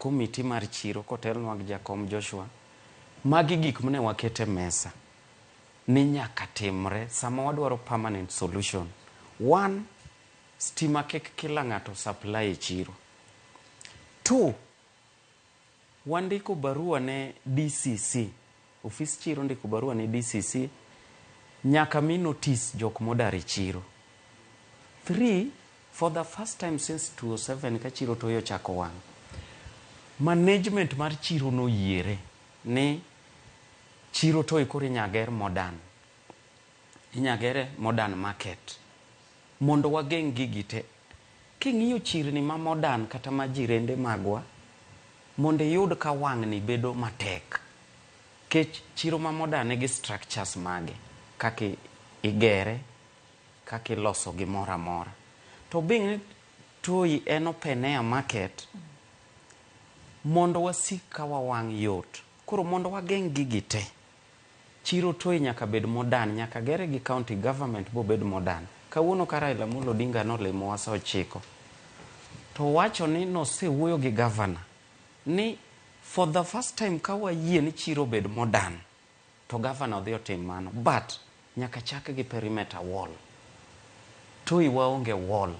Committee mar chiro kotelnwa gi jakom Joshua, magi gik mane waketo e mesa ni nyaka timre sama wadwaro permanent solution. One, stima kik kila ng'ato supply e chiro. Two, wandiko barua ne DCC, ofis chiro ndiko barua ne DCC nyaka mi notice jok modar e chiro. Three, for the first time since 2007 ka chiro Toi ochako wang', management mar chiro noyiere ni chiro Toi koro inya ger modern. Inya gere modern market mondo wageng' gigi te. King'iyo chirni ma modern kata ma jirende magwa, mondo iyud ka wang'ni bedo matek. Kech chiro ma modern nigi structures mage, kaka igere, kaka iloso gimoro amora. To being ni Toi en open air market, mondo wasik ka wawang' yot. Koro mondo wageng' gigi te, chiro Toi nyaka bed modern, nyaka gere gi county government bobed modern. Kawuono ka Raila Amolo Odinga nolimowa sa 9, to wacho ni nosewuoyo gi governor ni for the first time ka wayie ni chiro obed modern, to governor odhi otim mano. But nyaka chak gi perimeter wall. Toi waonge wall.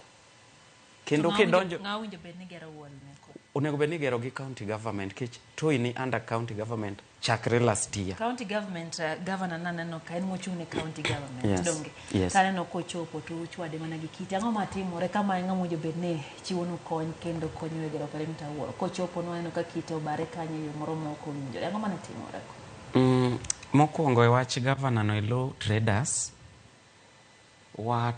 Kendo kidonjo Ng'a owinjo bed ni gero wall ne ko? Onego bed ni igero gi county government kech Toi ni under county government chakre last year. County government, governor naneno ka en mochung' ne county government. Yes, Donge? Yes. Taneno kochopo to uchwade mana gi kite. Ang'o matimore kama e ng'ama owinjo bed ni chiwo nu kony kendo konyo e gero perimeter wall? Kochopo nwaneno ka kite obare kanyo e yo moro ma ok owinjore. Ang'o mane timore ko? Mokwongo e wach governor no e lo traders wa